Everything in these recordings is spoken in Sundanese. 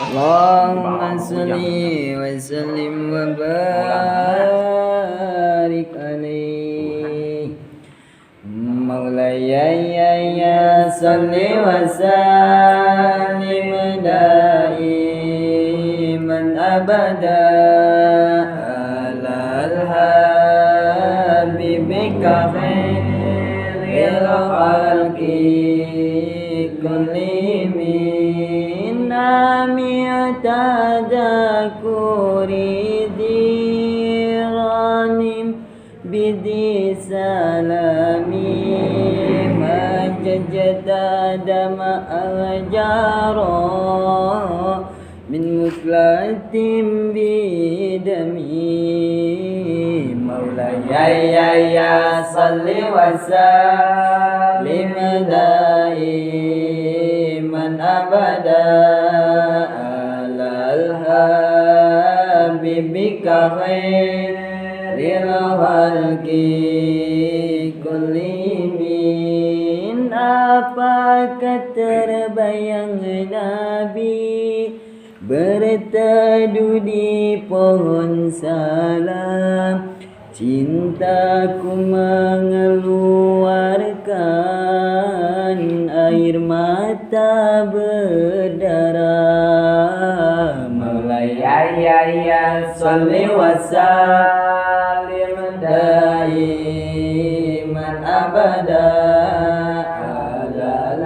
Allahumma sholli wa sallim wa barik alaihi. Maulaya ya ya salli wa sallim daiman abada alal habibika khairil khalqi kullihim. Tadakuri diranim bidi salami majajata dama ajara min muklatim bidami. Maulaya ya ya salli wa sallim daiman abada habibika khairil khalqi kullimin. Apakah terbayang Nabi berteduh di pohon salam? Cintaku mengeluarkan air mata berdarah. Maulaya ya ya sholli wa sallim daiman abada alal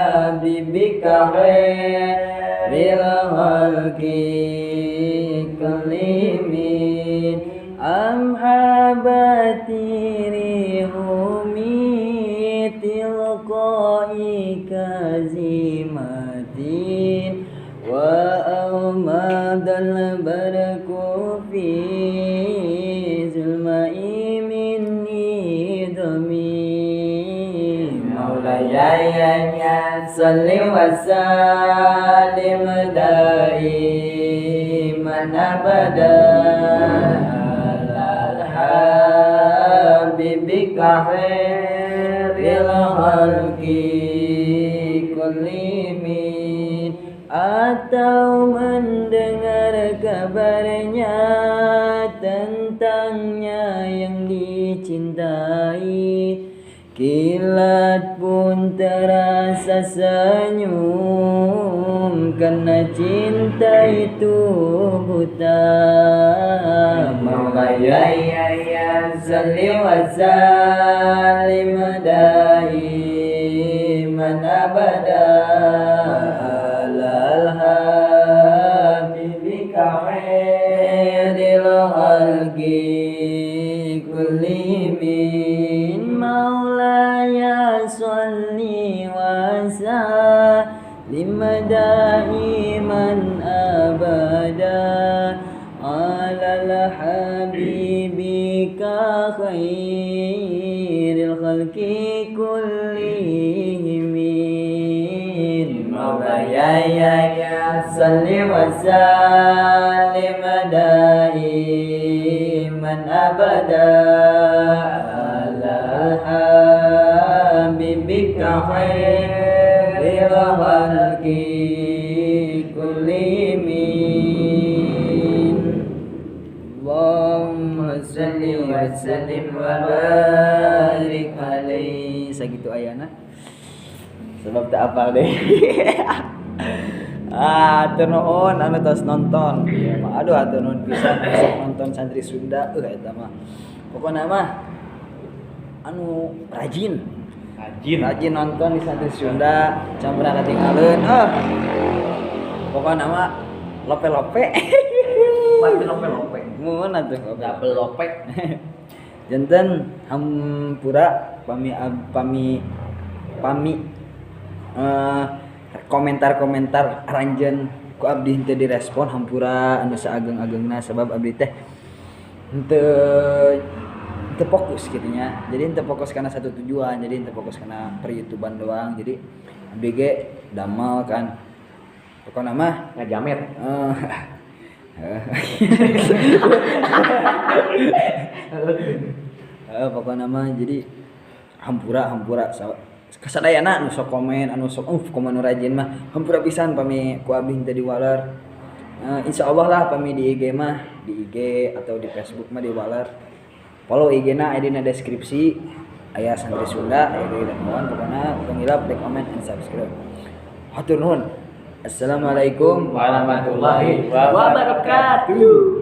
habibika khairil khalqi kullimin. Am habati rihumi tilqai kazimatin wa awmadal barku fi zulmai minni dami. Maulaya ya ya salli wa sallim daiman abada habibika khairil khalqi kullimin. Atau mendengar kabarnya tentangnya yang dicintai, kilat pun terasa senyum karena cinta itu buta. Maulaya ya ya salli wa sallim daiman abada alal habibika khairil khalqi kullimin. Maulaya sholli wa sallim daiman abada alal habibika khairil khalqi kullihim. Maulaya ya ya salli wa sallim daiman abada alal habibika khairil khalqi kullimin. Allahumma sholli wa sallim wa barik alaihi. Sakitu ayana sebab tak apal deh. Ah, hatur nuhun anu tos nonton. Ieu mah aduh hatur nuhun pisan sok nonton Santri Sunda eta mah. Pokona mah anu rajin. Rajin nonton di Santri Sunda, can pernah katinggalin. Pokona mah lope-lope. Pasti lope-lope. Mun atuh Double lope. Janten hampura pami pami pami komentar-komentar aranjeun ku abdi henteu direspon, hampura anu saageng-agengna sebab abdi teh henteu henteu fokus kitu nya. Jadi henteu fokus kana satu tujuan, jadi henteu fokus kana per-YouTubean doang. Jadi abdi ge damel kan. Pokona mah ngajamet. Pokokna mah jadi hampura hampura Kasadayana anu sok komen, anu sok komen nu rajin mah hampura pisan pami ku abdi teu diwaler. Insyaallah lah pami di IG mah, di IG atau di Facebook mah diwaler. Follow IG-na aya dina deskripsi, aya Santri Sunda, aya di Darmawan. Pokona tong hilap like, comment, and subscribe. Hatur nuhun. Assalamualaikum warahmatullahi wabarakatuh.